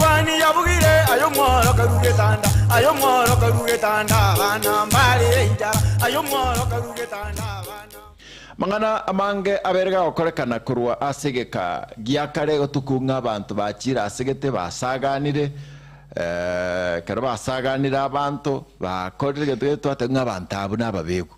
Eturwani yabugire, aye omworokeru getanda, aye omworokeru getanda, abana mbare enchara, aye omworokeru getanda, abana. Amang'ana amange abeire gagokorekana korwa ase egeka gia kare gotuko ng'a abanto bachiire ase gete basaganire, ekero basaganire abanto bakorire egento gete twateba ng'a abanto abwo nababegu.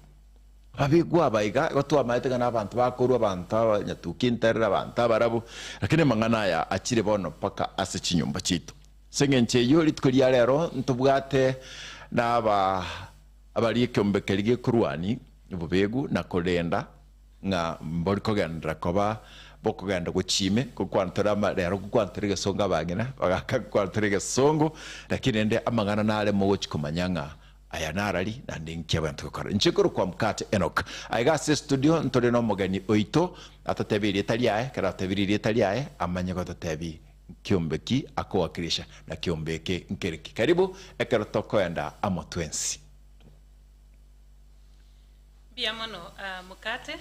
Ababegu aba iga igo twamaete ng'a nabanto bakorwa abanto abanyatuki nterere abanto abarabu, lakini amang'ana aya achire bono mpaka ase chinyomba chiaito. Ase eng'encho eyio rituko ria rero ntobwate naba abaria ekeombe keria gekorwani obobegu na korenda ng'a mbori kogenderera koba bokogenda gochia ime, gokwana tore ama rero gokwana tore egesongo abang'ina bagaka gokwana tore egesongo, lakini rende amang'ana nare mogochia komanya ng'a aya narari naende inki abanto gokora. Inche nkorokwa Mkate Enock. Aiga ase estudio ntore nomogeni oito atotebie erieta riaye, ekero atebirie erieta riaye amanye gototebia nkiombe ki akowakilisha na kiombe eke nkere ki. Karibu ekero tokoenda amo twensi. Mbuya mono Mokate,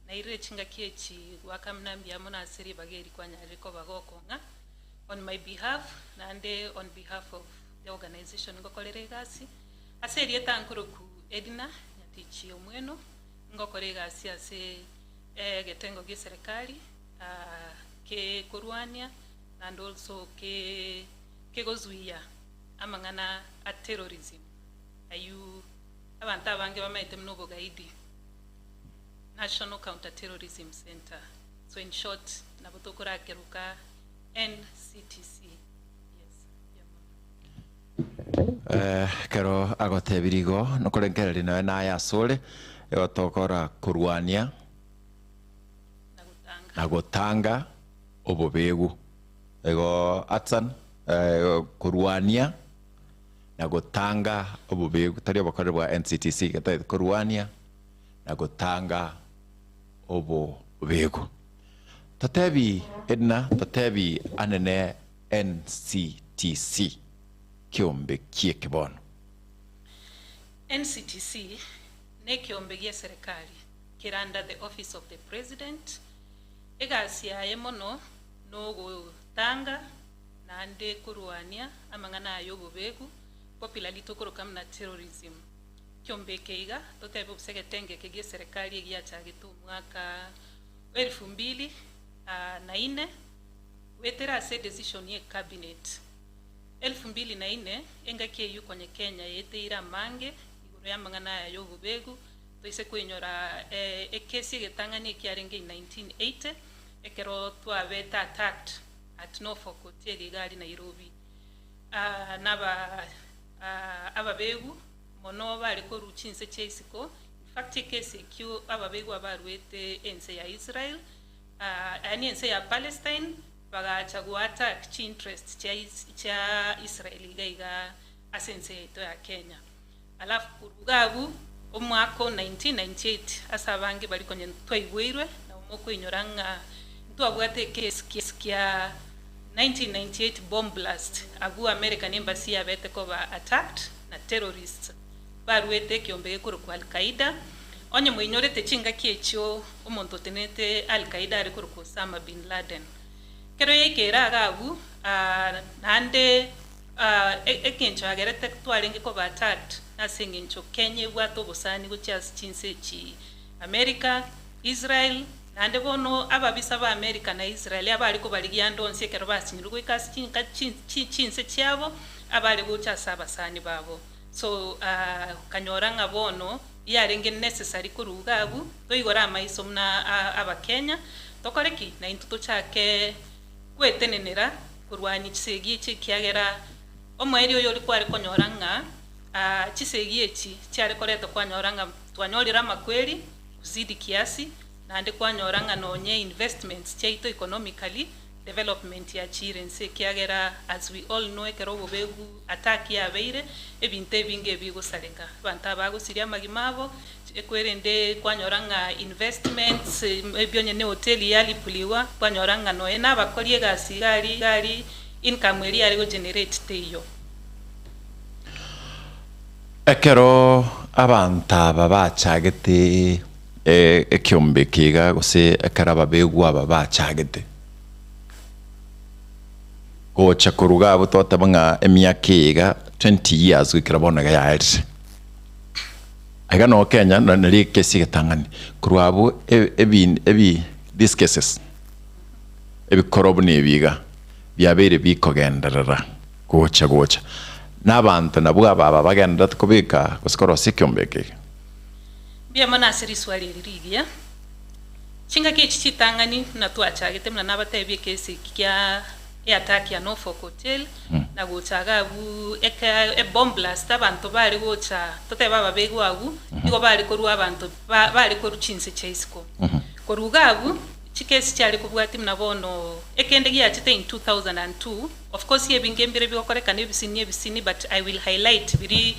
nairire chingaki echi goaka muna mbuya mono ase ribaga eri kwanyarire koba gokong'a on my behalf naende on behalf of the organization ngokorera egasi. Ase erieta nkoroku Edna Nyatichi Omweno, ngokora egasi ase egetengo gie serikali kekorwania naende also kegozuia amang'ana a terrorism aywo abanto abange bamaete buna obogaidi, National Counter Terrorism Centre, so in short nabo tokorakeroka NCTC, yes mbuya mono. Ekero agotebirie igo, nokorengereria nonya naye asore, igo tokora korwania Na gotanga. na gotanga obobegu. Igo Hudson, korwania na gotanga obobegu, tari obokoreri bwa NCTC, gete korwania na gotanga obobegu. Totebi Edna, totebi anene NCTC kiombe kieke bono. NCTC nekeombe gie serikali kere under the office of the president. Egasi yaye mono nogotanga naende korwania amang'ana aya y'obobegu, popularly tokoroka buna terrorism. Ekiombe eke iga, totebe gose egetenge eke gie serikali egiachagete omwaka o elfu mbili na ine, goetera ase edecision ye cabinet. Elfu mbili na ine, engaki eyio konya Kenya yaeteire amange igoro y'amang'ana aya y'obobegu, toise koinyora ekesi egetang'ani ekiarenge in 1980, ekero twabete attacked at Norfolk Hotel iga aria Nairobi, naba ababegu mono bare korwa chinse chia isiko, in fact ekesi ekio ababegu abaruete ense ya Israel, yaani ense ya Palestine, bagacha go attack chi interest chia chia Israel iga iga ase ense yaito ya Kenya. Alafu korwa iga abwo omwaka o 1998 ase abange baria konya twaigweirwe nabo mokoinyora ng'a ntwabwate ekesi kia 1998 bomb blast abwo American embassy yabete koba attacked na terrorists baruete ekiombe gekorokwa Al Qaeda. Onye moinyorete chingaki echio omonto otenenete Al Qaeda are korokwa Osama bin Laden. Ekero yaikeire iga abwo naende Engencho yagerete twarenge koba attacked nase engencho Kenya ebwate obosani gochia ase chinse echi America, Israel, naende bono ababisa ba America na Israel abare kobarigia ande onsi ekero basinyirwe goika ase chinka chinse chiabo abare gocha ase abasani babo. So okanyora ng'a bono yarenge necessary korwa iga abwo toigore amaiso buna abakenya tokore ki? Naintwe tochake gwetenenera korwania chisegi echi, ekiagera omoerio oyo oria kware konyora ng'a chisegi echi chiare koreta kwanyora ng'a twanyorire amakweri kuzidi kiasi, naende kwanyora ng'a nonye investments chiaito economically development yachiire inse ekiagera as we all know ekero obobegu attack yabeire ebinto ebinge ebigosareka, abanto aba bagosiria amagima abo, Ekwerende kwanyora ng'a investments, maybe onye ne hoteli yalipuliwa, kwanyora ng'a nonya na abakori egasi iga aria iga aria income eria yare go generate teiyo. Ekero abanto aba bachagete ekiombe eke iga gose ekero ababegwa aba bachagete. Gocha koruga abwo toteba ng'a emiaka eye iga 20 years goikera bono iga yaerire. Aiga noo Kenya na nari ekesi egetang'ani korwa abwo e- ebi ebi these cases ebikoro buna ebi iga biabeire bikogenderera gocha gocha. Na abanto nabwo aba aba bagendererete kobeka gose korosia ekiombe eke iga. Mbuya mono ase riswali eri rigiya. Chingaki echi chitang'ani buna twachagete buna nabatebie ekesi eki kia eattack ya Norfolk Hotel na gocha iga abwo eke ebomb blast abanto bare gocha totebe ababegwa abwo nigo bare korwa abanto ba bare korwa chinse chia isiko. Korwa iga abwo chikesi chiare kobwatia buna bono ekende giachete in 2002 of course ebinge mbire bigokorekana ebisini ebisini but I will highlight biria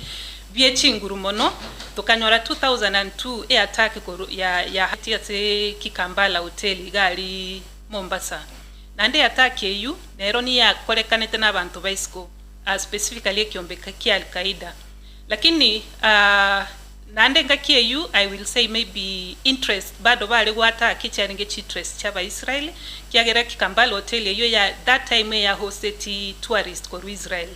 bie chinguru mono, tokanyora 2002 eattack korwa ya ya ase Kikambala Hotel iga aria Mombasa. Naende eattack eyio nero niyakorekanete na abanto ba isiko, specifically ekiombe kia Al-Qaeda. Lakini naende engaki eyio I will say maybe interest bado bare goattack chiarenge chiinterest chia abaisraeli, ekiagera Kikambala Hotel eyio ya that time eyahosteti tourist korwa Israel.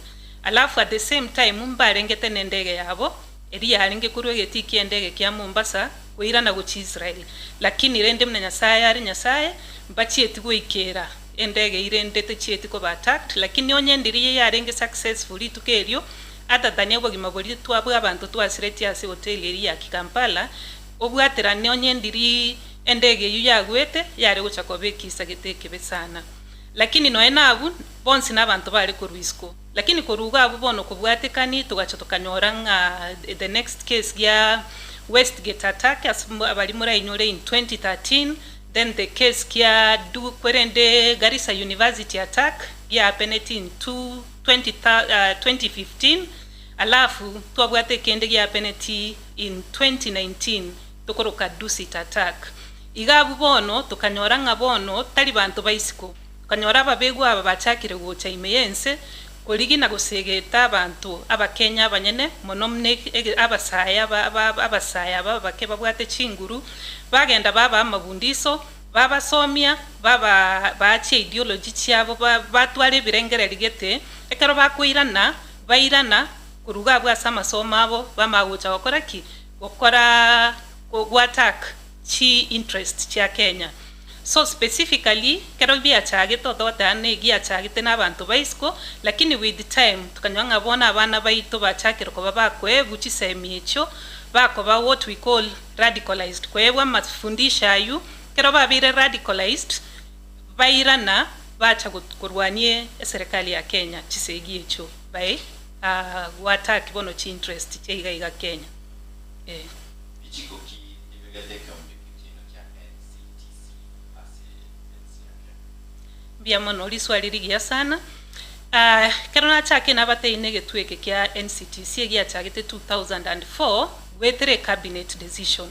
Alafu at the same time mbarengete nendege yabo, eria yarenge korwa egetii ki'endege kia Mombasa koirana gochia Israel. Lakini rende buna Nyasaye are Nyasaye, mbachieti goikera endege eirende techieti koba attacked, lakini onye ndiria yarenge successful rituko erio, other than obogima boria twa bw'abanto twasiretie ase hoteli eria ya Kikampala, obwaterane onye ndiri endege eyio yagwete, yare gocha koba ekisa gete ekebe sana. Lakini nonya nabwo, bonsi nabanto bare korwa isiko. Lakini korwa iga abwo bono kobwatekani, togacha tokanyora ng'a the next case gia Westgate attack ase abaria morainyore in 2013, then the case kia du kwerende Garissa University attack giahapeneti in two 20 2015, alafu twabwate ekende giahapeneti in 2019 tokoroka Dusit attack. Iga abwo bono tokanyora ng'a bono tari banto ba isiko, tokanyora ababegwa aba bachakire gocha ime y'ense korigi na gosegeta abanto Abakenya abanyene, mono muna abasae aba abasae aba abake babwate chinguru, bagenda babaa amabundiso, babasomia, baba baachia ideology chiabo, batwara ebirengererio gete, ekero bakoirana, bairana korwa iga abwo ase amasomo abo, bamanya gocha gokora ki? Gokora goattack chi interest chia Kenya. So specifically, ekero biachagete otogoteba ne giachagete na abanto ba isiko, lakini with time tokanyora ng'a bono abana baito bachakire koba bakoebwa chisemi echio, bakoba what we call radicalized, koebwa amafundisho aywo, ekero babeire radicalized, bairana bacha korwania eserikali ya Kenya chisegi echio by goattack bono chi interest chia iga iga Kenya. Eh. Richiko ki ribegete ekeombe ekiino kia NCTC ase ense ya Kenya? Mbuya mono, riswali rigiya sana. Ekero nachake nabatebi na egetwe eke kia NCTC egiachagete 2004 goetera ecabinet decision.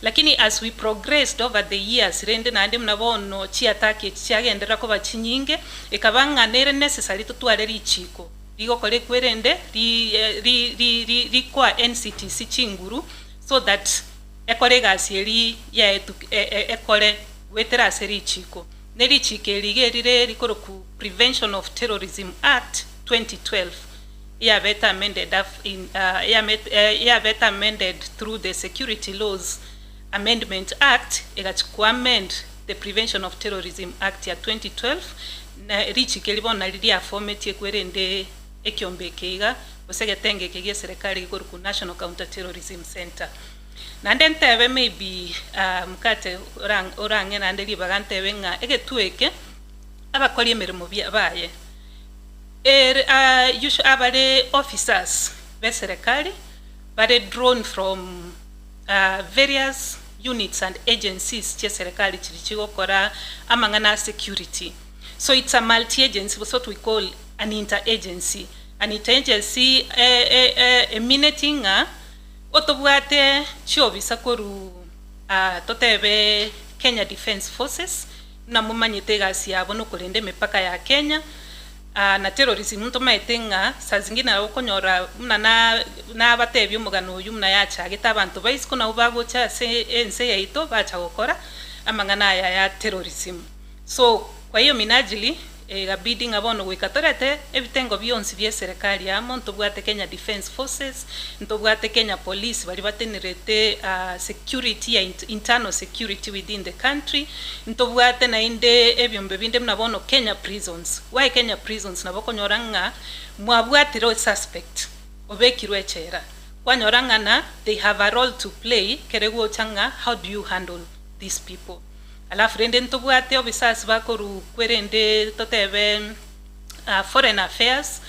Lakini as we progressed over the years rende naende buna bono chiataki echi chiagenderera koba chinyinge, ekaba ng'a nere necessary totware richiko rigokora ekwerende ri ri ri ri rikoa NCTC chinguru so that ekore egasi eria yaetu ekore goetera ase richiko. Ne richiko eri iga erire rikorokwa Prevention of Terrorism Act 2012 yabete amended in yabete amended through the Security Laws Amendment Act egachia koamend the Prevention of Terrorism Act ya 2012 na richiko eri bono nari riafometie kwerende ekiombe eke iga gose egetenge eke gia eserekari gekorokwa National Counter Terrorism Centre. Naende ntebe maybe mokate orang'e naende ribaga ntebe ng'a egetuo eke abakori emeremo baye ere abare officers ba eserekari bare drawn from various units and agencies chia eserekari chiria chigokora amang'ana a security. So it's a multi agency gose what we call an inter agency. An inter agency emineti ng'a otobwate chiobisa korwa totebe Kenya Defence Forces, buna momanyete egasi yabo nokorenda emepaka ya Kenya, na terrorism ntomaete ng'a saa zingine nabo okonyora buna nabatebia omogano oyio buna yachagete abanto ba isiko nabo bagocha ase ense yaito bacha gokora amang'ana aya ya terrorism. So kwa hiyo minajili Egabidi ng'a bono goika torete ebitengo bionsi bie eserekari amo, ntobwate Kenya Defence Forces, ntobwate Kenya Police baria batenerete security ya internal security within the country, ntobwate naende ebiombe binde buna bono Kenya Prisons. Why Kenya Prisons? Nabo okonyora ng'a mwabwatire osuspect obekirwe echela, kwanyora ng'a na they have a role to play kere gocha ng'a how do you handle these people. Alafu rende ntobwate obisasi bakorukwe rende totebe foreign affairs,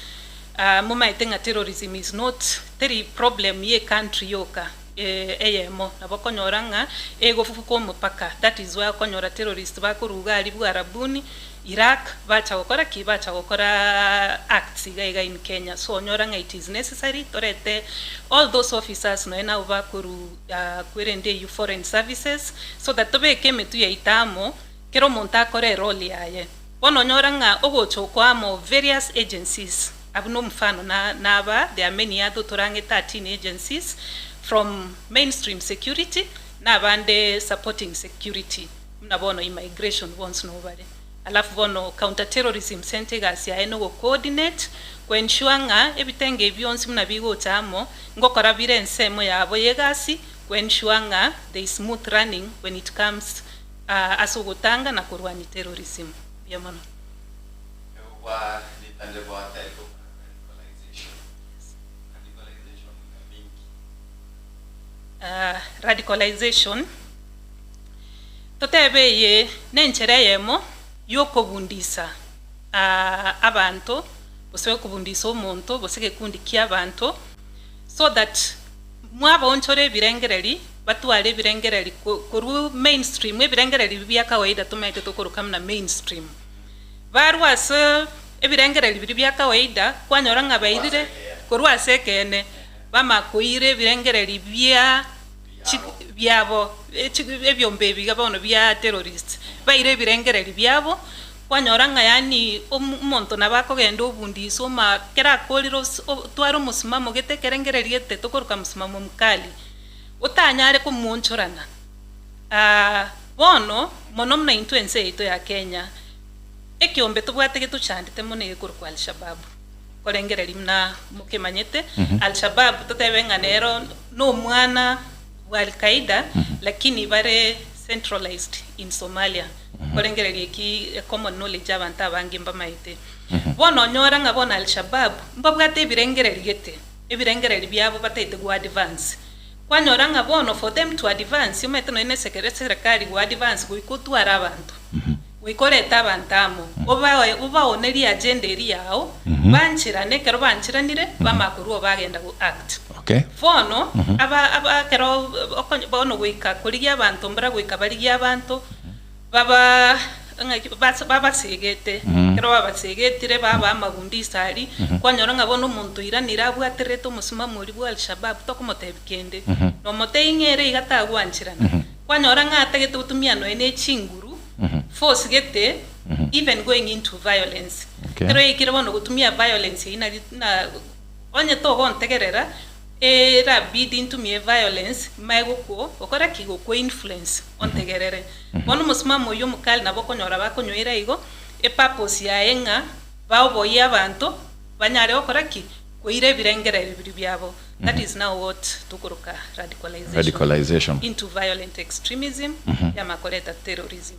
momaete ng'a terrorism is not teri problem ye country yoka eyemo, nabo okonyora ng'a egofuka omopaka, that is why okonyora terrorist bakoruga aria bwarabuni, Iraq, bacha gokora ki? Bacha gokora acts iga iga in Kenya, so onyora ng'a it is necessary torete all those officers nonya nabo bakoru kwerende eyio foreign services, so that tobeke emetwe yaito amo, kera omonto akore erole yaye. Bono onyora ng'a ogocha oko amo various agencies, abwo nomfano na naba there are many other torange 13 agencies from mainstream security, na abande supporting security, buna bono immigration bonsi nabo bare. Alafu bono counter terrorism centre egasi yaye nogo coordinate, ko ensure ng'a ebitenge ebi bionsi buna bigocha amo, ngokora bire ensemo yabo yegasi, ko ensure ng'a there is smooth running when it comes ase ogotanga na korwania terrorism. Mbuya mono. Radicalization, Totebe eye nenchera eyemo y'okobundisa abanto, gose okobundisa omonto, gose egekundi ki'abanto, so that mwabaonchora ebirengereri, batware ebirengereri korwa mainstream, ebirengereri ebi bia kawaida tomaete tokoroka buna mainstream. Barwa ase ebirengereri biria bia kawaida, kwanyora ng'a bairire korwa ase ekeene, bamakoira ebirengereri bia biabo, ebiombe ebi iga bono bia terrorists, baire ebirengereri biabo, kwanyora ng'a yaani omonto nabo akogenda obundiso oma ekero akorire otware omosimamo gete ekerengereri gete tokoroka msimamo mkali, otanyare komoonchorana. Bono, mono buna intwe ense yaito ya Kenya, ekiombe tobwate getochandete mono egekorokwa Alshababu. Korengereria buna mokemanyete, Al-Shabaab totebe ng'a nero nomwana bwa Al-Qaeda, lakini bare centralized in Somalia. Korengereria eki a common knowledge abanto abange mbamaete. Bono onyora ng'a bono Al-Shabaab mbabwate ebirengererio gete, ebirengererio biabo bataete go advance. Kwanyora ng'a bono for them to advance, omanyete nonya ne eserekari go advance goika otware abanto. Goika orete abanto amo, obae obaonerie agenda eria yao, bancherane, ekero bancheranire, bamanya korwa oo bagenda go act. Okay. Bono, aba aba ekero okonya bono goika korigia abanto mbara goika barigie abanto, baba ng'aki bas babasegete, ekero babasegetire babaa amagundisa aria, kwanyora ng'a bono omonto oiranire abwatererete omosimamo oria bwa Alshabab tokomotebia kende, nomotebia ng'a ere iga tagwancherana. Kwanyora ng'a atagete gotumia nonya ne chinguru, force gete, even going into violence. Okay. Ekero yaikire bono gotumia violence eyio nari na onye togontegerera, erabidi ntumie violence mae gokwo gokora ki? Gokwo influence ontegerere. Bono omosimamo oyio omokali nabo okonyora bakonyoira igo, epurpose yaye ng'a baoboyie abanto banyare gokora ki? Koira ebirengererio biria biabo. That is now what tokoroka radicalization, Radicalization. into violent extremism yamakoreta terrorism.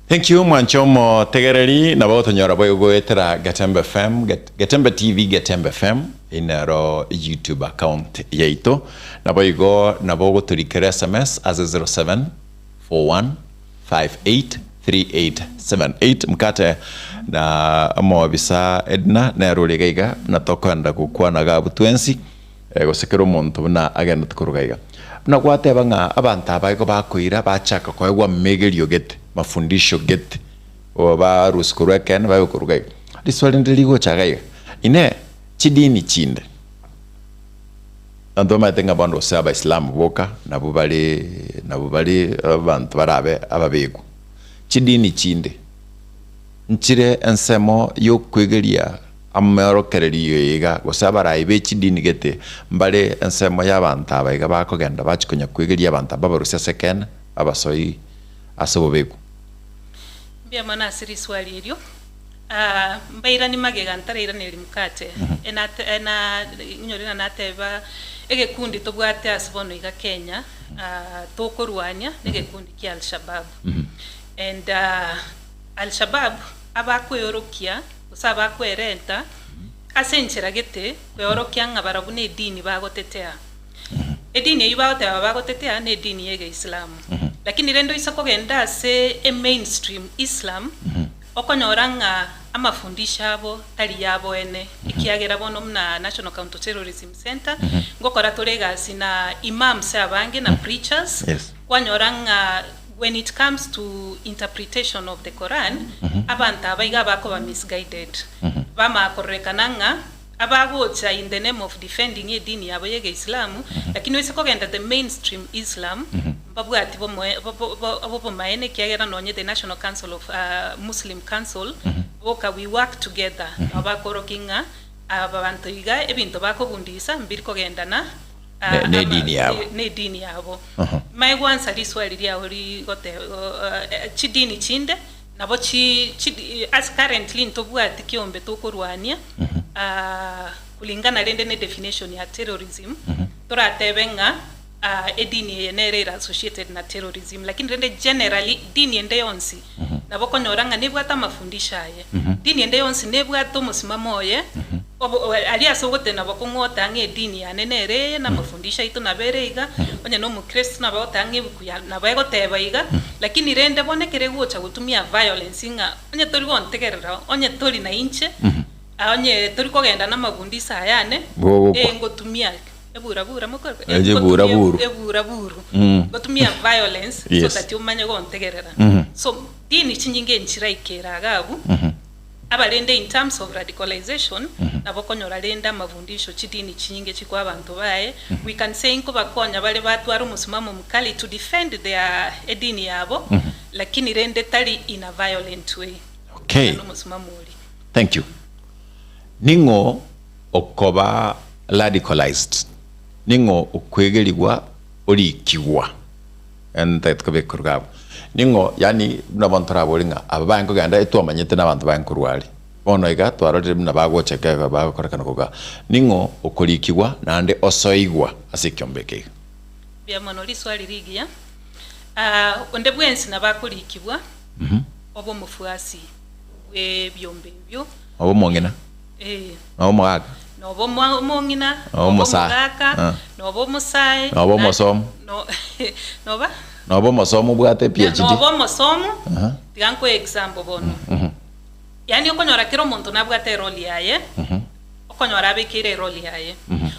Thank you mwanche omotegereri nabo gotonyora boigo goetera Getembe FM, Get, Getembe TV, Getembe FM inero YouTube account yaito naboigo nabo ogotorikera SMS ase 0741 583878 Mkate na omobisa Edna nere ore iga iga buna tokoenda gokwana iga abwo twensi eh, gose kera omonto buna agendete koruga iga. Buna gwateba ng'a abanto aba igo bakoira bachaka koegwa amegerio gete, mafundisho gete, o barusia korwa ekeene babe koruga iga. Riswali rinde rigocha iga iga, Inee, chidini chinde Abanto bamaete ng'a bono gose Abaisilamu boka nabwo bare nabwo bare abanto barabe ababeku. Chidini chinde nchire ensemo y'okwegeria ameorokererio eye iga, gose abarai be chidini gete mbare ensemo y'abanto aba iga bakogenda bachia konya kwegeria abanto aba babarusie ase ekeene, babasoi ase obobeku. Mbuya mono ase riswali erio. Ah, mbairani magega ntarairaneria mokate, enate ena inyore ng'a nateba egekundi tobwate ase bono iga Kenya, ah, tokorwania na egekundi kia Al-Shabaab. And ah, Al-Shabaab abakoeorokia gose abakwerenta ase enchera gete kweorokia ng'a barabwo na edini bagotetea. Edini eyio bagoteba bagotetea na edini ya egeisilamu. Lakini rende oise kogenda ase emainstream Islam, Okonyora ng'a amafundisho abo tari yaboene, ekiagera bono buna National Counter Terrorism Centre ngokora tore egasi na imams abange na preachers, kwanyora ng'a when it comes to interpretation of the Quran, abanto aba iga bakoba misguided. Bamanya kororekana ng'a abagocha in the name of defending edini yabo ya egeisilamu, lakini oise kogenda the mainstream Islam, mbabwati bomoe obomaene ekiagera nonye the National Council of Muslim Council boka we work together nabo bakorokia ng'a aba banto iga ebinto bakobundisa mbiri kogendana Ne- nedini yabo. nedini yabo. Mae gwansa riswali riao rigote chidini chinde Nabo chi chi as currently ntobwati kiombe tokorwania kulingana rende ne definition ya terrorism, toratebe ng'a edini eye nere ere associated na terrorism, lakini rende generally dini ende yonsi nabo okonyora ng'a nebwate amafundisho aye. Dini ende yonsi nebwate omosimamo oye, obo aria ase ogotena bokong'u ogoteba ng'a edini yane nere eye, na amafundisho aito nabo ere iga, onye na omokristo nabo agoteba ng'a ebuku ya nabo egoteba iga, lakini rende bono ekero egocha gotumia violence ng'a onye tori gontegerera, onye tori na inche, onye tori kogenda na amabundiso aya ane, Bogokwa. eh ngotumia eburabura mokore Eche eburaburu. eburaburu, ngotumia violence so Yes. that omanye gontegerera. So dini chinyinge nchiraikera iga abwo. Abarende in terms of radicalization nabo okonyora rende amabundisho chidini chinyinge chikoa abanto baye, we can say nkobakonya bare batware omosimamo omokali to defend their edini yabo lakini rende tari in a violent way. Okay. Buna omosimamo oria. Thank you. Ning'o okoba radicalized? Ning'o okwegerigwa orikigwa? Yaani ntagete kobeka korwa iga abwo. Ning'o yaani buna bono torabore ng'a aba baye nkogenda etwamanyete na abanto baye nkorwa are. Bono iga twarorire buna bagocha iga iga bagokorekana koga. Ning'o okorikigwa naende osoigwa ase ekiombe eke iga? Mbuya mono riswali rigiya. Ah, onde bwensi nabo akorikigwa obe omofuasi bw'ebiombe ebio. Obe omong'ina. Eh. Nobe omogaka. Nobe omong'ina, Nobe nobe omosae. omogaka, Ah. nobe omosae, Nobe omosomu. no- noba? Nobe omosomu obwate PhD. Nobe omosomu, tiga nkoe example bono. Yaani okonyora kera omonto nabwate erole yaye, okonyora abekeire erole yaye.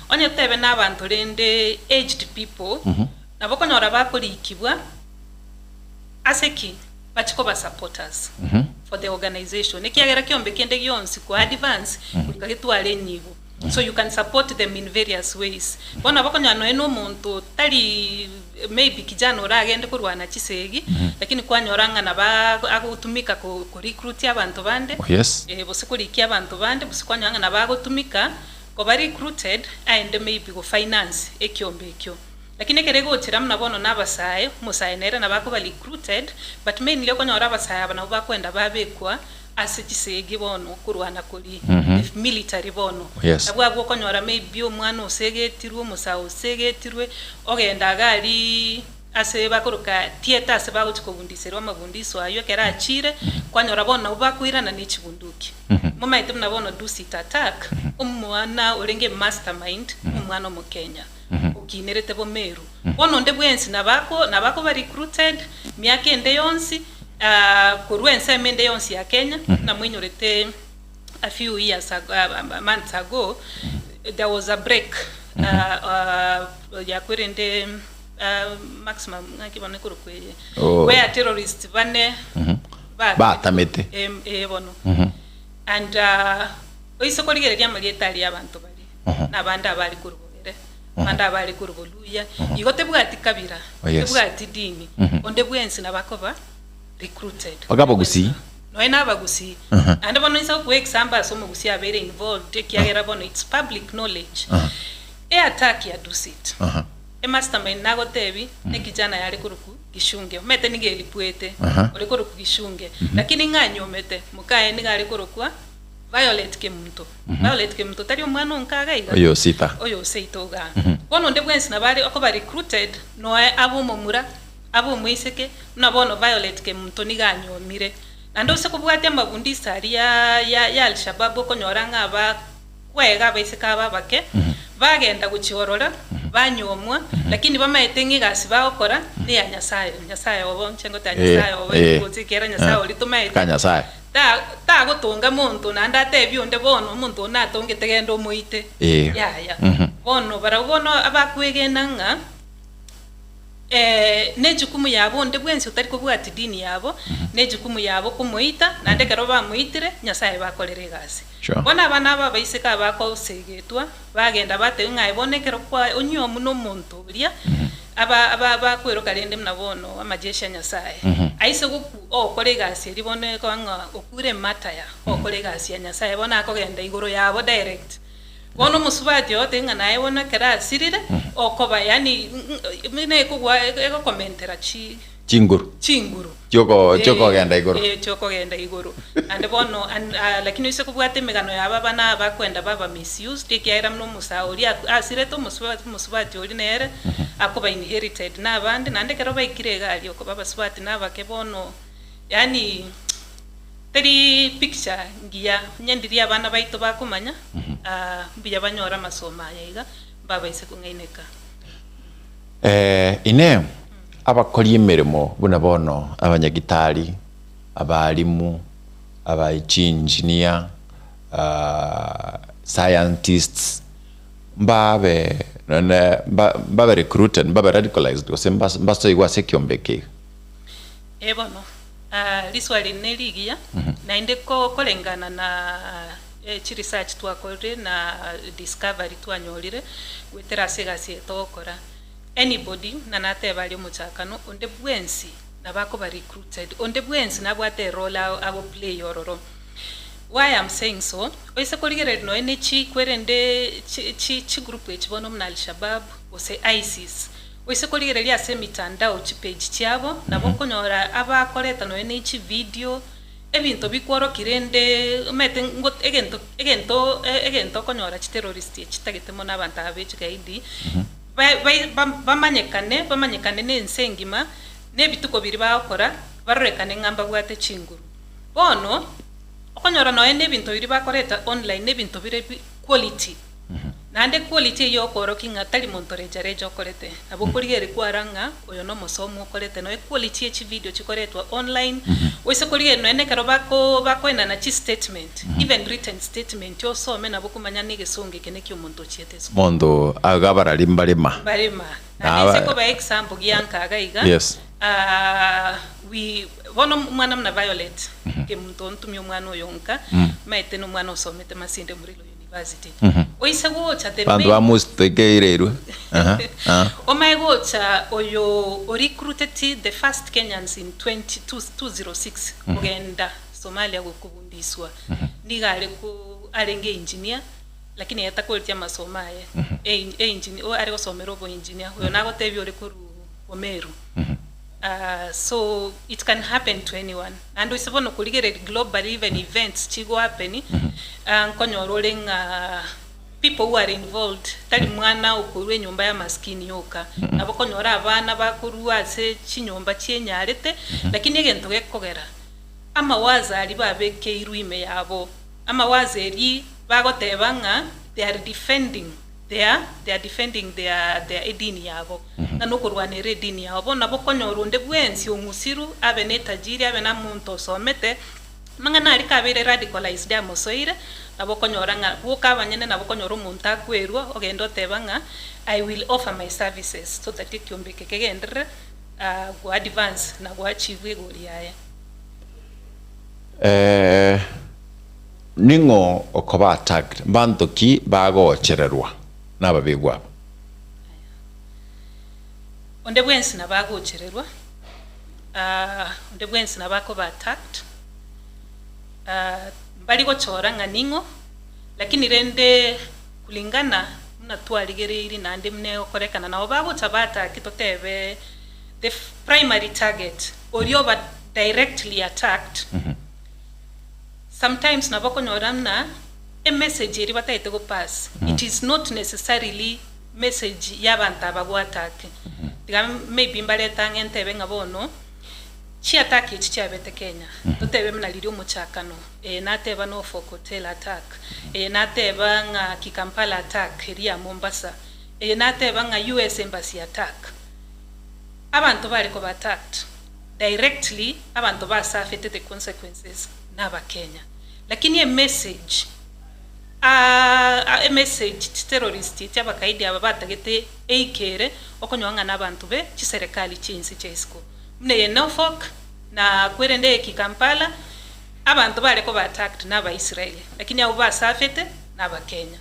Onye tebe na abanto rende aged people, nabo okonyora bakorikigwa ase ki? Bachie koba supporters for the organization ekiagera kiombe kende gionsi ko advance goika getware enyigo so you can support them in various ways. Bono nabo okonyora nonya na omonto tari maybe kijana oragende korwana chisegi lakini kwanyora ng'a nabo agotumika ko recruit abanto bande Oh yes. gose korikia abanto bande gose kwanyora ng'a nabo agotumika koba recruited aende maybe go finance ekiombe ekio. Lakini ekero egochera buna bono nabasae, omosae nere nabo akoba recruited, but mainly okonyora abasae aba nabwo bakwenda babekwa ase chisegi bono korwana koria, the military bono. Yes. Nabwo abwo okonyora maybe omwana osegetirwe, omosae osegetirwe, ogenda iga aria ase bakoroka theatre ase bagochia kobundiserwa amabundiso aywo ekero achire, kwanyora bono nabwo bakoirana ne chibunduki. Momaete buna bono Dusit attack, omwana orenge mastermind, omwana omokenya. okinerete bomeru. Bono onde bwensi nabako nabakoba recruited miaka ende yonsi korwa ensemo ende yonsi ya Kenya, buna mwenyorete a few years ago, months ago, there was a break yakwerende maximum ng'aki bono ekorokwa eye, Oh. where terrorists bane Batamete. Eh, bono. And oise korigereria amarieta aria abanto baria, na abande abare korwa Bogere, abande abare korwa Boluya, igo tebwati kabira, Oh, yes. tebwati dini, onde bwensi nabo akoba recruited. Mpaka abagusii. Nonya na abagusii. Naende bono inse gokoa example ase omogusii abeire involved ekiagera bono it's public knowledge. E attack ya Dusit, e mastermind nagotebi, ne kijana yare korokwa. Gishunge, omanyete nigo eripwete, Aha. ore korokwa Gishunge, lakini ng'a anyomete, mokaye nigo are korokwa Violet Kemunto. Violet Kemunto tari omwana o nka iga iga? Oyo osita. Oyo oseito igaa. Bono onde bwensi nabo are okoba recruited, noe abe omomura, abe omoiseke, buna bono Violet Kemunto nigo anyomire. Naende ase kobwatia amabundisa aria ya ya Alshababu okonyora ng'a aba kwega abaiseke aba abake, bagenda gochia ororo, banyuomwa, lakini bamaete ng'a egasi bagokora neya Nyasaye, Nyasaye obo, inche ngoteba Nyasaye obo, gose ekiagera Nyasaye oria tomaete, Ka Nyasaye. ta tagotonga monto naende atebie onde bono, omonto oo natongete genda omoite. Yaya. Bono barabwo bono abakwegena ng'a. Nejukumu yabo onde bwensi otari kobwatia dini yabo, nejukumu yabo komoita, naende ekero bamoitire, Nyasaye bakorere egasi. Sure. Bono abana aba abaiseke abakosegetwa, bagenda batebia ng'a aye bono ekero kwa onyuomwa na omonto oria, aba aba bakweroka rende buna bono amajeshi a Nyasaye. Aise goku ogokora egasi eria bono ekoba ng'a okure emataya, ogokora egasi ya Nyasaye, bono akogenda igoro yabo direct. Bono omosubati oyo tari ng'a naye bono ekero asirire, okoba yaani buna ekogwa egokomentera chi Chinguru. chinguru. Chioko chiokogenda igoro. Eh, chiokogenda igoro. Naende bono an ah lakini oise kobwata emegano yabo abana aba bakwenda baba misused ekiagera buna omosae oria aku asirete omosubati omosubati oria nere, akoba inherited na abande, naende ekero baikire iga aria okoba abasubati na abake bono, yaani. Teri picture ngiya, onye ndiria abana baito bakomanya, mbuya banyore amasomo aya iga, mbabaise kong'aineka. Inee! Abakori emeremo buna bono abanyagitari, abalimu, abaechinjinia, scientists, mbabe nonye mbabe recruited, mbabe radicalized gose mbasoigwe ase ekiombe eke iga? Ee bono, Riswali eri nerigiya, naende koreng'ana na chiresearch twakorire na discovery twanyorire goetera ase egasi eye togokora, anybody buna nateba aria omochakano, onde bwensi nabo akoba recruited, onde bwensi nabwate erole agoplay ororo. Why am saying so, oise korigereria nonya ne chikwerende chi chigroup echi bono buna Alshabab gose ISIS, Gose korigereria ase emitandao chipage chiabo, nabo okonyora abakoreta nonya ne chividio, ebinto bikworokia rende omanyete ngo egento egento egento okonyora chiterrorist echi chitagete mono abanto aba be chigaidi, ba bai bamanyekane bamanyekane na ense engima, na ebituko biria bagokora, barorekane ng'a mbabwate chinguru. Bono, okonyora nonya na ebinto biria bakoreta online na ebinto bire bi quality. Naende quality eyio okoorokia ng'a tari monto reja reja okorete. Nabo okorigereria kwara ng'a oyo nomosomu okorete. Nonya quality ye chivideo chikoretwa online, oise korigereria nonya nekero bako bakoenana chistatement, even written statement osome nabo okomanya na egesongo eke naki omonto ochiete esukuru. Monto iga abarari mbarema. Mbarema. Naende inse koba example gianka iga iga, Yes. we bono omwana buna Violet, kemunto ntumie omwana oyo nka, omanyete nomwana osomete Masinde Murilo University. Oise gocha the Abanto main ba Musi toikeire Aha, aha. Omae gocha oyo o recruited the first Kenyans in 20 206 kogenda Somalia gokobundiswa nigo are ko arenge engineer lakini ere takoreti amasomo aye e engine are gosomera oboengineer oyo nagotebia ore korwa Omeru. So it can happen to anyone. Naende oise bono korigereria globally even events chigo happen, nkonyora ore ng'a people who are involved tari mwana okorwa enyomba ya maskini yoka, nabo okonyora abana bakorwa ase chinyomba chi'enyarete, lakini egento gekogera amawazo aria babekeirwe ime yabo, amawazo eria bagoteba ng'a they are defending Their, they are defending their, their edini yabo, ng'a nokorwanerera edini yabo. Bono nabo okonyora onde bwensi ong'usiru, abe ne etajiri, abe namonto osomete, amang'ana aria kabeire radicalized amosoire, nabo okonyora ng'a boka abanyene nabo okonyora omonto akwerwa, ogende oteba ng'a I will offer my services so that ekiombe eke kegenderere go advance na go achieve egori yaye. Ning'o okoba attacked? Mbanto ki bagochererwa nababegwa aba? Onde bwensi nabo agochererwa, onde bwensi nabo akoba attacked, mbari gochora ng'a ning'o, lakini rende kulingana buna twarigereirie naende buna egokorekana, nabo bagocha ba attack totebe. The primary target oria oba directly attacked, sometimes nabo okonyora muna emessage eria batagete go pass, it is not necessarily message ya abanto aba go attack. Tiga maybe mbarete ang'e ntebe ng'a bono, chi attack echi chiabete Kenya, totebe muna riria omochakano, eye nateba Norfolk Hotel attack, eye nateba ng'a Kikampala attack eria ya Mombasa, eye nateba ng'a US Embassy attack. Abanto bare koba attacked directly, abanto basafete the consequences nabakenya. Lakini emessage aa emessage chiterrorist echi abakaidi aba batagete eikere okonyora ng'a nabanto be chiserekari chi'ense chia isiko. Buna eye Norfolk na kwerende eye Kikampala, abanto bare koba attacked nabaisraeli, lakini abwo basafete nabakenya.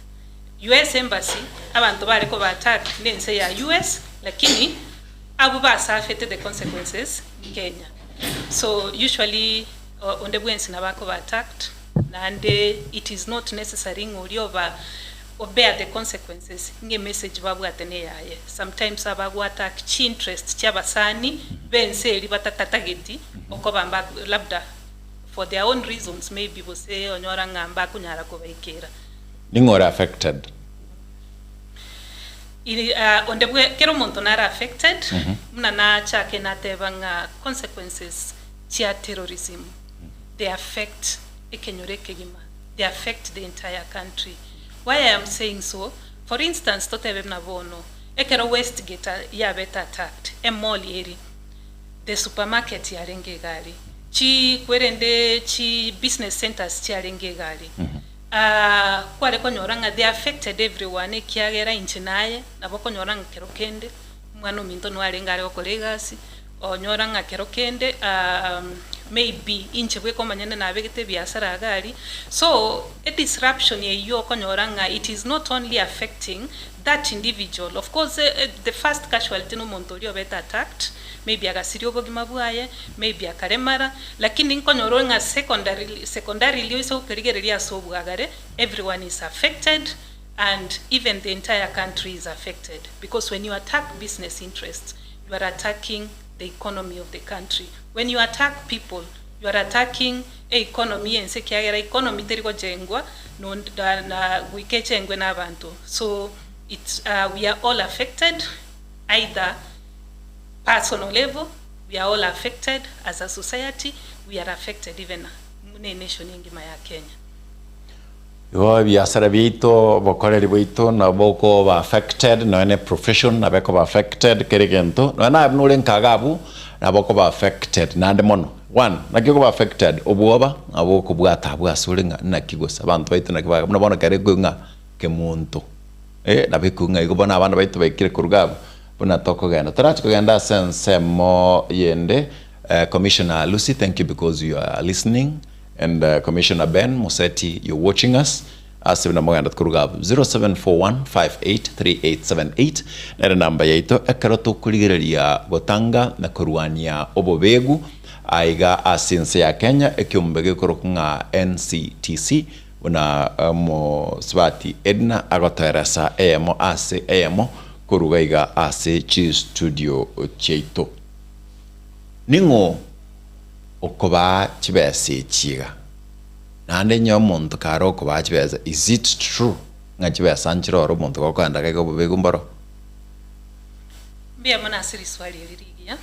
US Embassy, abanto bare koba attacked nense ya US, lakini abwo basafete the consequences Kenya. So usually onde bwensi nabo akoba attacked, naende it is not necessary ng'a oria oba obear the consequences ng'a emessage babwate neyaye. Sometimes abago attack chi interest chia abasani bense eria batatatageti okoba mba labda for their own reasons maybe gose onyora ng'a mbakonyara kobaikera. Ning'o ore affected? Iri onde bwe kera omonto nare affected, buna nachake nateba ng'a consequences chia terrorism they affect ekenyoro ekegima, they affect the entire country. Why I am saying so, for instance totebe buna bono, ekero Westgate yabete attacked, emall eri, the supermarket yarenge iga aria, chi kwerende chi business centers chiarenge iga aria, Kware konyora ng'a they affected everyone ekiagera inche naye nabo okonyora ng'a kero kende omwana ominto nwarenge are gokora egasi, onyora ng'a kero kende maybe inche bweka omonyene nabegete ebiasara iga aria. So edisruption eywo okonyora ng'a it is not only affecting that individual, of course the first casualty na omonto oria obete attacked, maybe agasiria obogima bwaye, maybe akaremara, lakini nkonyora ore ng'a secondarily secondarily oise gokerigereria ase obwagare, everyone is affected and even the entire country is affected because when you attack business interests, you are attacking the economy of the country. When you attack people, you are attacking economy y'ense ekiagera economy teri gochengwa nonde na goika echengwe na abanto. So it's we are all affected either personal level, we are all affected as a society, we are affected even buna enation engima ya Kenya. Igo ebiasara biaito, obokoreri bwaito nabo bokoba affected, nonya ne profession nabo ekoba affected, kera egento, nonya naye buna ore nka iga abwo, nabo okoba affected naende mono. One, naki okoba affected? Obwoba nabo bokobwata abwo ase ore ng'a naki gose abanto baito naki baga buna bono ekero ekoigwa ng'a kemonto, eh, nabo ekoigwa ng'a igo bono abana baito baikire korwa iga abwo, Buna tokogenda. Torachi kogenda ase ensemo yende. Commissioner Lucy, thank you because you are listening. And Commissioner Ben Museti, you're watching us. Ase buna mogenda koruga abwo 0741583878 nere namba yaito ekero tokorigereria gotanga na korwania obobegu aiga ase ense ya Kenya ekiombe gekorokwa ng'a NCTC buna omosubati Edna agotoeresa eyemo ase eyemo Koruga iga ase chistudio chiaito. Ning'o okobaa chibesa echi iga? Naende onye omonto kare okobaa chibesa, is it true ng'a chibesa nchire oro omonto gokoenda iga iga obobe igo mboro? Mbuya mono ase riswali eri rigiya.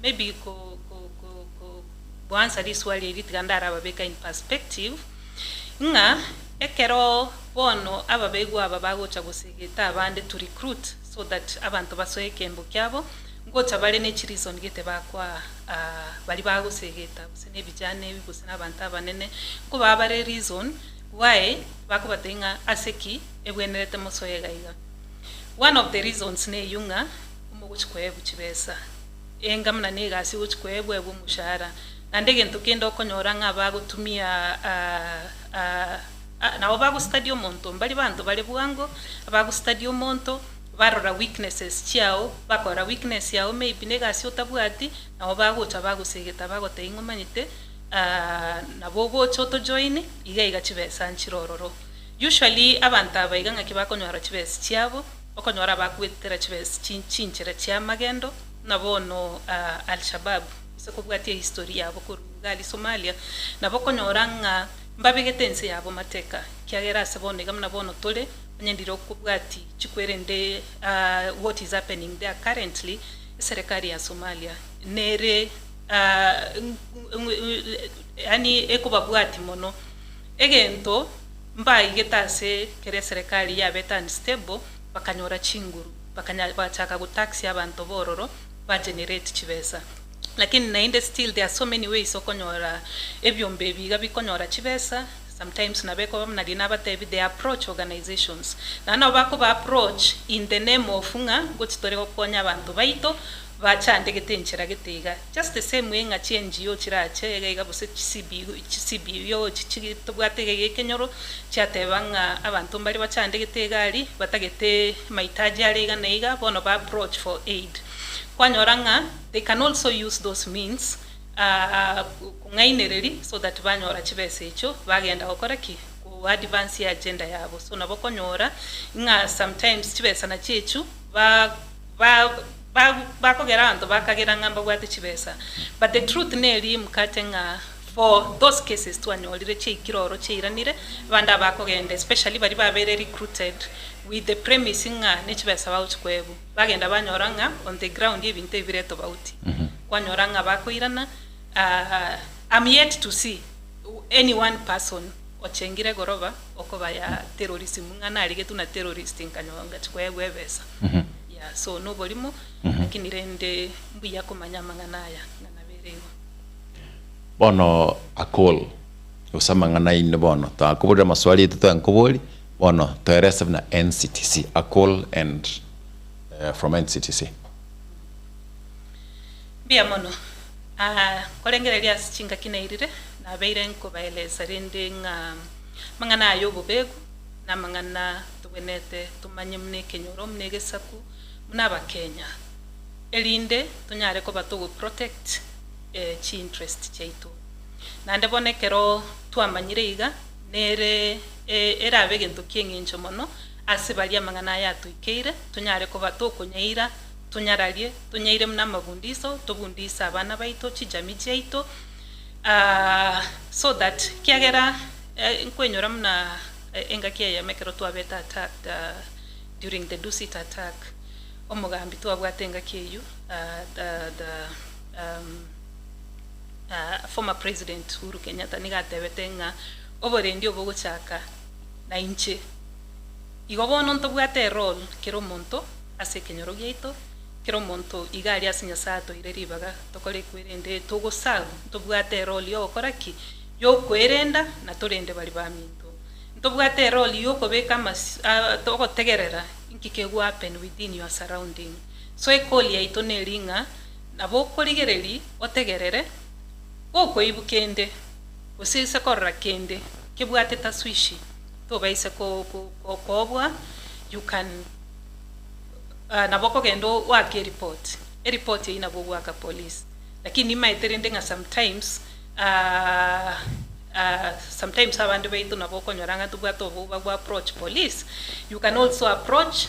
Maybe ko ko ko ko goanswer riswali eri tiga ndarababeka in perspective, ng'a Ekero bono ababeigwa aba bagocha gosegeta abande to recruit so that abanto basoe ekembo kiabo, ngocha bare ne chireason gete bakoa baria bagosegeta gose ne ebijana ebi gose na abanto abanene, nkobaa bare reason why bakobatebia ng'a ase ki ebwenerete mosoe iga iga. One of the reasons neyio ng'a omogochi koebwa chibesa, enga buna na egasi ogochi koebwa ebwe omoshahara, Naende egento kende okonyora ng'a bagotumia nabo bagostudy omonto, mbari banto bare bwango, bagostudy omonto, barora weaknesses chiao, bakorora weakness yao maybe na egasi otabwati, nabo bagocha bagosegeta bagotebia ng'a omanyete nabo ogocha otojoin, iga iga chibesa nchire ororo. Usually abanto aba iga ng'aki bakonyora chibesa chiabo. Okonyora bagoetera chibesa chinchera chi'amagendo, buna bono Al-Shabaab, ase kobwatia ehistory yabo korwa iga aria Somalia, nabo okonyora ng'a mbabegete ense yabo mateka, ekiagera ase bono iga buna bono tore, onye ndire okobwati chikwerende what is happening there currently, eserekari ya Somalia nere yaani ekobabwati mono. Egento mbaigete ase kera eserekari yabete unstable, bakanyora chinguru, bakanya bagachaka gotax abanto bororo, ba generate chibesa. Lakini naende still there are so many ways okonyora ebiombe ebi iga bikonyora chibesa, sometimes nabo ekoba buna riria nabatebi they approach organisations. Naende nabo bakoba approach in the name of ng'a ngochi tore gokonya abanto baito, Bachandegete enchera gete iga. Just the same way ng'a chi NGO chirache iga iga gose chi CBO chi CBO chi chi tobwate iga iga ekenyoro, chiateba ng'a abanto mbare bachandegete iga aria, batagete mahitaji are iga na iga, bono ba approach for aid. Kwanyora ng'a they can also use those means kong'ainereria so that banyora chibesa echio, bagenda gokora ki? Ko advance agenda yabo. So nabo okonyora ng'a sometimes chibesa nachio echio ba ba ba bakogera abanto bakagera ng'a mbabwate chibesa but the truth neri mkate ng'a for those cases twanyorire chiaikire oro chiairanire abande abakogenda especially baria babeire recruited with the premise ng'a nechibesa bagochi koegwa bagenda banyora ng'a on the ground ebinto ebi bire tobauti kwanyora ng'a bakoirana I'm yet to see any one person ochengire egoroba okoba ya terrorism ng'a narigetwe na terrorist nkanyora ngachi koegwa ebesa. Yeah, so noborimo, lakini rende mbuya komanya amang'ana aya ng'a nabere igo. Bono Akol, gose amang'ana aino bono, twakoborire amaswali aito twankobori, bono toerese buna NCTC, Akol and from NCTC. Mbuya mono. Ah, korengereria ase chingaki nairire, nabeire nkobaelesa rende ng'a amang'ana aya y'obobegu, namang'ana togwenerete tomanye buna ekenyoro, buna egesaku, buna abakenya, erinde tonyare koba togo protect chi interest chiaito. Naende bono ekero twamanyire iga, nere erabe egento kieng'encho mono ase baria amang'ana aya atoikeire, tonyare koba tokonyaira, tonyararie, tonyaire buna amabundiso, tobundise abana baito, chijamii chiaito, so that ekiagera nkwenyora buna Engaki eyemo ekero twabete attacked during the Dusit attack, omogambi twabwate engaki eyio the the former president Uhuru Kenyatta nigo atebete ng'a oborendi obo bogochaka na inche. Igo bono ntobwate erole kera omonto ase ekenyoro giaito, kera omonto iga aria ase Nyasaye atoire ribaga tokore ekwerende togosaru, ntobwate erole yogokora ki? Y'okwerenda na torende baria baminto. Ntobwate erole y'okobeka amas ogotegerera inki kego happen within your surrounding. So ecall yaito neri ng'a nabo okorigereria otegerere, gokoibu kende gose ase korora kende kebwate taswishi tobaisa ko ko koboa you can nabo okogenda oake eripoti, eripoti eyio nabo ogoaka police. Lakini nimaete rende ng'a sometimes Sometimes abande baito nabo okonyora ng'a tobwate oboba bwa approach police, you can also approach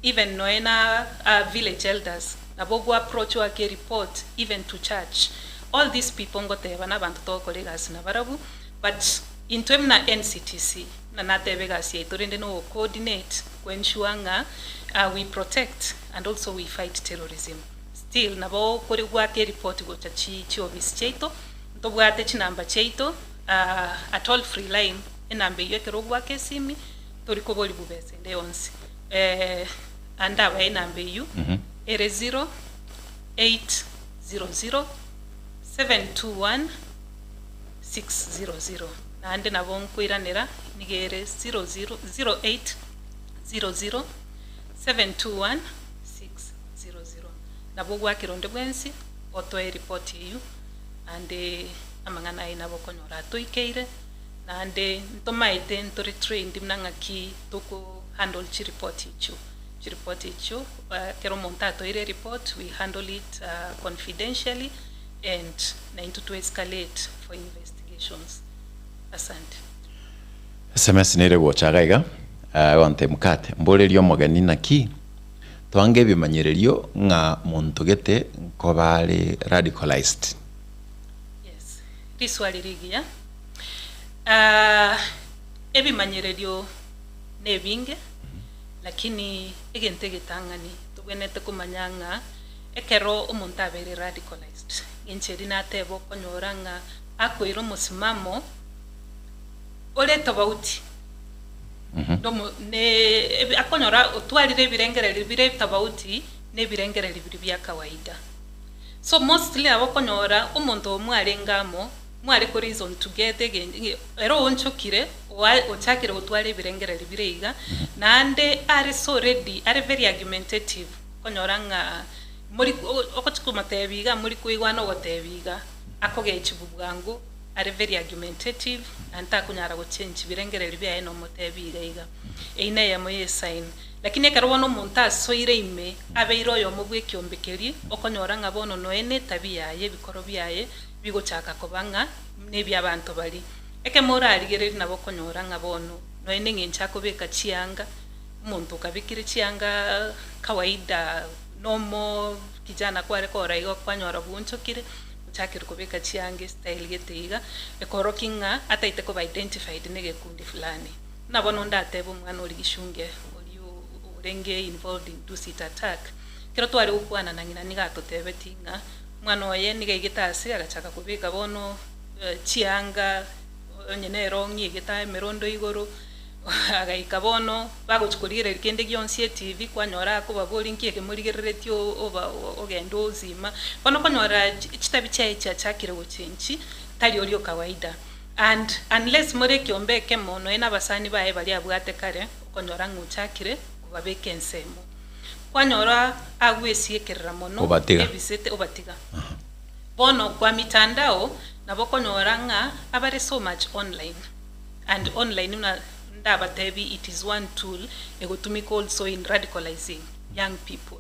even noe na village elders, nabo ogo approach oake report even to church. All these people ngoteba na abanto togokora egasi nabarabwo, but intwe buna NCTC, buna nateba egasi yaito rende no go coordinate ko ensure ng'a we protect and also we fight terrorism. Still nabo okore goaka eripoti gocha chi chiofisi chiaito, ntobwate chinamba chiaito a toll free line, enamba eyio ekero ogoaka esimi tori koboria bobesa ende yonsi. Ande abae enamba eyio ere 0800 721 600 naende nabo nkoiranera nigo ere 00 0800 721 600. Nabo ogwakera onde bwensi otoe eripoti eyio, naende amang'ana aye nabo okonyora atoikeire, naende ntomaete ntore trained buna ng'aki toko handle chiripoti echio. Chiripoti echio ekero omonto atoeire eripoti we handle it confidentially and naintwe to escalate for investigations. Asante. Sms nere gocha iga iga, egontebia mokate, mborerie omogeni naki? Twange ebimanyererio ng'a monto gete nkoba are radicalized. Yes, riswali rigiya. Ah, ebimanyererio nebinge, lakini egento egetang'ani tobwenerete komanya ng'a ekero omonto abeire radicalized, inche eri nateba okonyora ng'a akoira omosimamo ore tofauti nomo ne akonyora otwarire ebirengererio bire tofauti na ebirengererio biria bia kawaida. So mostly nabo okonyora omonto oyo mwarenge amo, mware ko reason together egen ere oonchokire oa ochakire gotwara ebirengererio bire iga, naende are so ready, are very argumentative, okonyora ng'a mori ogochi komotebia iga mori koigwana ogotebia iga, akogechigwa bwango, are very argumentative, naende takonyara gochange birengererio biaye nomotebia iga iga. Eyio na eyemo ye esign. Lakini ekero bono omonto asoire ime, abeire oyomo bw'ekiombe keria, okonyora ng'a bono noe netabia yaye, ebikoro biaye, bigochaka koba ng'a nebi'abanto baria. Ekemo orarigererie nabo okonyora ng'a bono noe neng'encho akobeka chianga, omonto okabekire chianga kawaida nomo kijana kware korora igo kwanyora bwonchokire, ochakire kobeka chianga estyle gete iga, ekorokia ng'a ataete koba identified na egekundi fulani. Buna bono ndatebe omwana oria Gishunge oria orenge involved in Dusit attack, ekero tware gokwana na ng'ina nigo atotebetie ng'a omwana oye nigo aigete ase agachaka kobeka bono chianga onye nere ong'ie egete emerondo igoro, agaika bono bagochia korigereria kende gionsi etv kwanyora akobaboria nki eke morigereretie oba ogende ozima. Bono okonyora chitabi chiaye chiachakire gochenchi tari oria o kawaida. And unless more ekiombe ekemo nonya na abasani baye baria abwate kare, okonyora ng'a ochakire kobabeka ensemo. Kwanyora agwesiekerera mono Obatiga. ebisete obatiga. Bono kwa mitandao nabo okonyora ng'a abare so much online and online buna ndabatebi it is one tool egotumika also in radicalizing young people.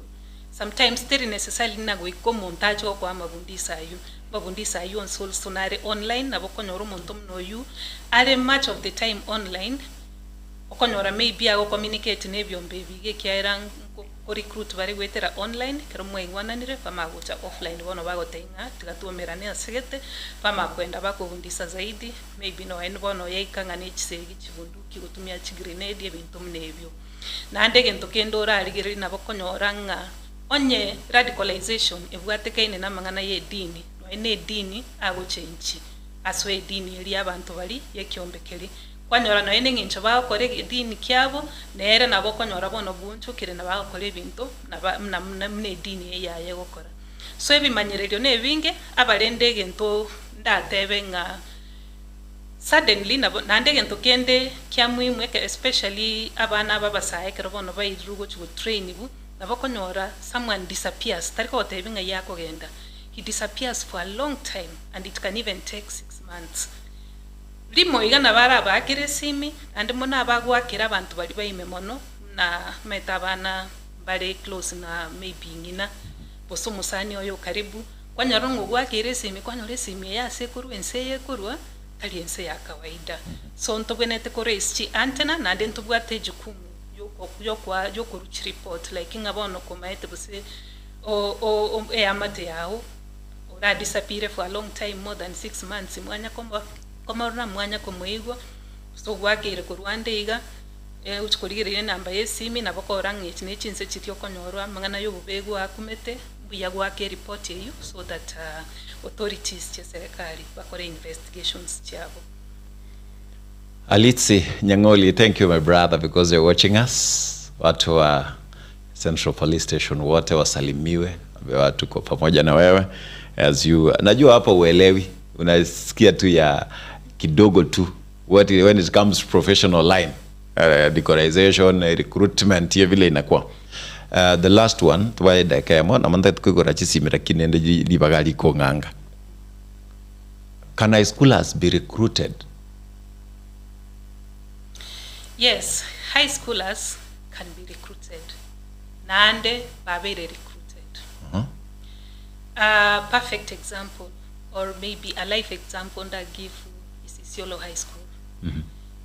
Sometimes teri necessarily ng'a goika omonto ache gokoa amabundiso ayio. Amabundiso ayio onsi also nare online nabo okonyora omonto buna oyio are much of the time online, okonyora maybe ago communicate na ebiombe ebi iga ekiagera nko recruit bare goetera online, ekero mwaigwananire bamanya gocha offline bono bagotebia ng'a tiga twaumerane ase gete, bamanya koenda bakobundisa zaidi, maybe nonya bono yaika ng'a ne chisegi chibunduki gotumia chigrenade ebinto buna ebio. Naende egento kende orarigererie nabo okonyora ng'a onye radicalization ebwatekaine na amang'ana ya edini, nonya na edini agochenchi asoe edini eria abanto baria ya ekiombe keria. Kwanyora nonya na eng'encho bagokora edini kiabo, nere nabo okonyora bono bwonchokire na bagokora ebinto naba muna muna muna edini eye yaye egokora. So ebimanyererio na ebinge, abarende egento ndatebe ng'a suddenly nabo naende egento kende kia muhimu eke especially abana aba abasae ekero bono bairirwe gochia gotrainigwa, nabo okonyora someone disappears, tari kogotebia ng'ai akogenda, he disappears for a long time and it can even take six months. Rimo iga nabo arabaakere esimi, naende mono abagoakera abanto baria baime mono, buna omanyete abana mbare close na maybe ng'ina, gose omosani oye o karibu, kwanyora ng'a ogoakeire esimi, kwanyora esimi eye ase ekorwa ense eye ekorwa, tari ense ya kawaida. So ntobwenerete ko raise chiantenna, naende ntobwate ejukumu yoko yokoa yokorwa chireport like ng'a bono komaete gose o- o eamate yago, ora disappear for a long time more than six months mwanya komo komorora mwanya komoigwa, gose ogwakeire korwa ande iga, ochi korigereria enamba ya esimi nabo okora ng'a echi ne chinse chiria okonyorwa amang'ana ya obobe gwakumete, mbuya goaka eripoti eywo so that authorities chia eserekari bakore investigations chiabo. Alitsi Nyang'oli, thank you my brother because you're watching us. Watu wa Central Police Station wote wasalimiwe, ambao tuko pamoja na wewe as you, najua hapa uelewi, unasikia tu ya kidogo tu what when it comes to professional line decorization recruitment hiyo vile inakuwa. The last one twaye dakika emo namanta tukwigora chisimi lakini ende libaga likong'anga. Can high schoolers be recruited? Yes, high schoolers can be recruited. Naende babeire recruited. A perfect example or maybe a life example ndagive is Isiolo High School.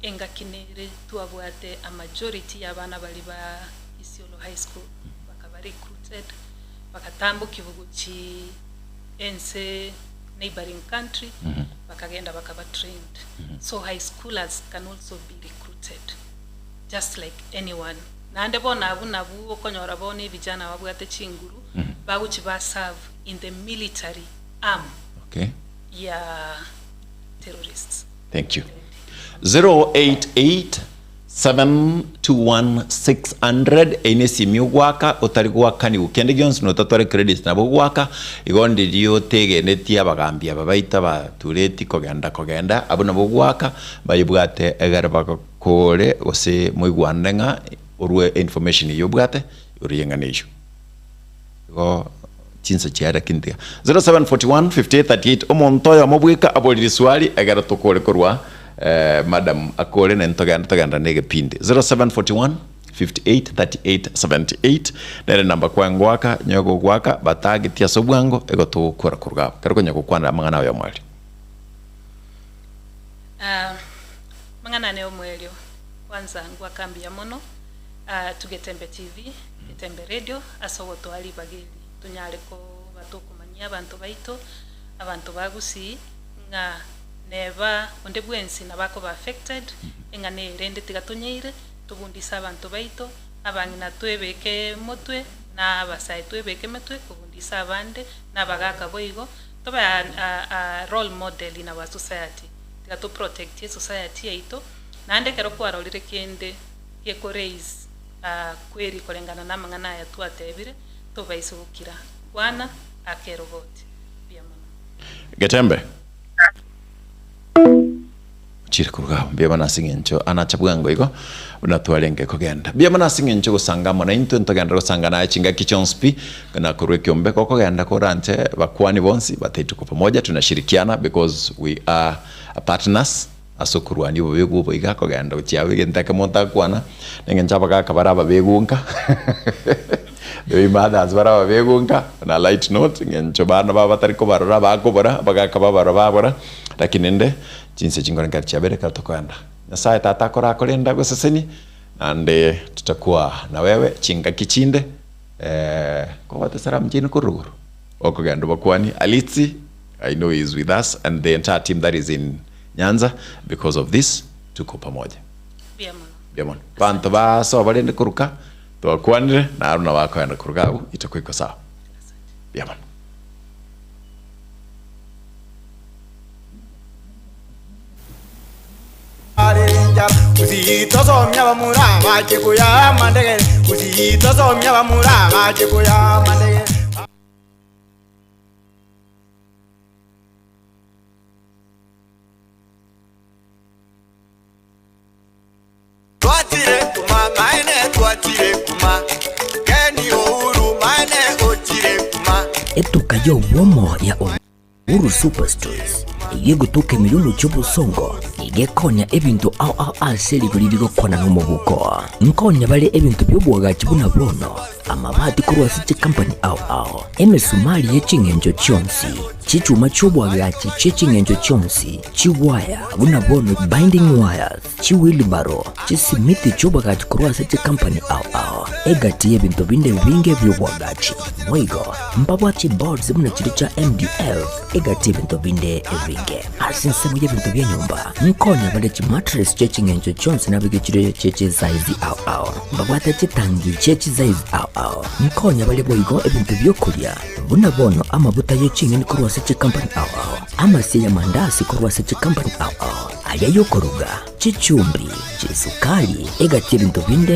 Engaki nere twabwate a majority ya abana bari ba Isiolo High School bakaba recruited bagatambokiwa gochi ense neighboring country bakagenda bakaba trained. So high schoolers can also be recruited just like anyone. Naende bono abwo nabwo okonyora bono ebijana babwate chinguru bagochi ba serve in the military arm Okay. ya terrorists. Thank you. 088721 600 eine esimi ogwaka otari gwakaniwa kende gionsi notatware credit nabo ogwaka igo ndiria otegenetie abagambi aba baito abatureti kogenda kogenda abwo nabo ogwaka bayebwate egere bagakore gose moigwanane ng'a orwe information eywo obwate igoro y'eng'ana eywo. Igo chinsa chiare kintiga 0741 58 38 omonto oyomo bweka aborire swali egere tokore korwa eh, madam akore naende togende togenda na egepindi 0741 58 38 78 nere namba kwengwaka nyowe gogwaka batageti ase obwango igo togokora korwa abwo kero konya gokwanera amang'ana ayomo aria. Ah, mang'ana ane omoerio kwanza ngwaka mbuya mono ah, to Getembe TV, Getembe Radio ase ogotoa ribaga eri tonyare koba tokomanyia abanto baito, abanto ba Gusii ng'a neba onde bwensi nabo akoba affected, eng'ana eye rende tiga tonyeire, tobundise abanto baito, abang'ina twebeke motwe, na abasae twebeke metwe kobundisa abande, na abagaka boigo, tobe a a a role model in our society. Tiga to protectie esociety yaito, naende ekero kwarorire kende geko raise query koreng'ana na amang'ana aya twatebire, tobaise gokira. Kwana ake eroboti. Mbuya mono. Getembe. Ochire koruga abwo. Mbuya mono ase eng'encho anacha bwango igo buna twarenge kogenda. Mbuya mono ase eng'encho gosanga amo naintwe ntogenderere gosanga naye chingaki chionsi pi na korwa ekiombe gokogenda koranche bakwani bonsi batari tuko pamoja tunashirikiana because we are partners ase okorwania obobe bwa oboiga kogenda gochia abwo egento ekemo ntakwana neng'encho abagaka bare ababegunka the mothers bare ababegunka na light note ng'encho bana babo batari kobarora bakobora abagaka babarora babora lakini rende chinse chingoro nkeri chiabere ekero tokoenda Nyasaye tata akorakorende agosesenie naende tutakuwa na wewe chingaki chinde kobwate esalamu chiaino korwa rogoro okogenda obakwanie Alitsi I know he is with us and the entire team that is in Nyanza because of this tuko pamoja. Mbuya mono. Mbuya mono. Banto ba sobo rende koruka twakwanire naro nabo bakoenda koruka abwo itakuwa iko sawa. Asante. Mbuya mono. Twachire kuma maene twachire kuma Ken Uhuru maene ochire kuma. Etuka y'obwomo ya Uhuru Superstores eyio egotoka ime y'omochie obosongo nigo ekonya ebinto ao ao ase rigori rigokwana nomobuko. Nkonya bare ebinto bi'oboagachi buna bono, amabati korwa ase chikampani ao ao, emesumari ye ching'encho chionsi, chichuma chi'oboagachi chie ching'encho chionsi, chiwaya buna bono binding wires, chiwheelbarrow, chisimiti chi'oboagachi korwa ase chikampani ao ao, egati y'ebinto binde ebinge bi'oboagachi. Boigo mbabwate chiboards buna chiria chia MDF, egati y'ebinto binde ebinge. Ase ensemo y'ebinto bi'enyomba, nkonya bare chimattress chie ching'encho chionsi nabeke chiria chie chisaizi ao ao. Mbabwate chitangi chie chisaizi ao ao. Nkonya bare boigo ebinto bi'okoria, buna bono amabuta ye ching'eni korwa ase chikampani ao ao, amasie y'amandasi korwa ase chikampani ao ao, aria y'okoruga, chichumbi, chisukari, egati y'ebinto binde.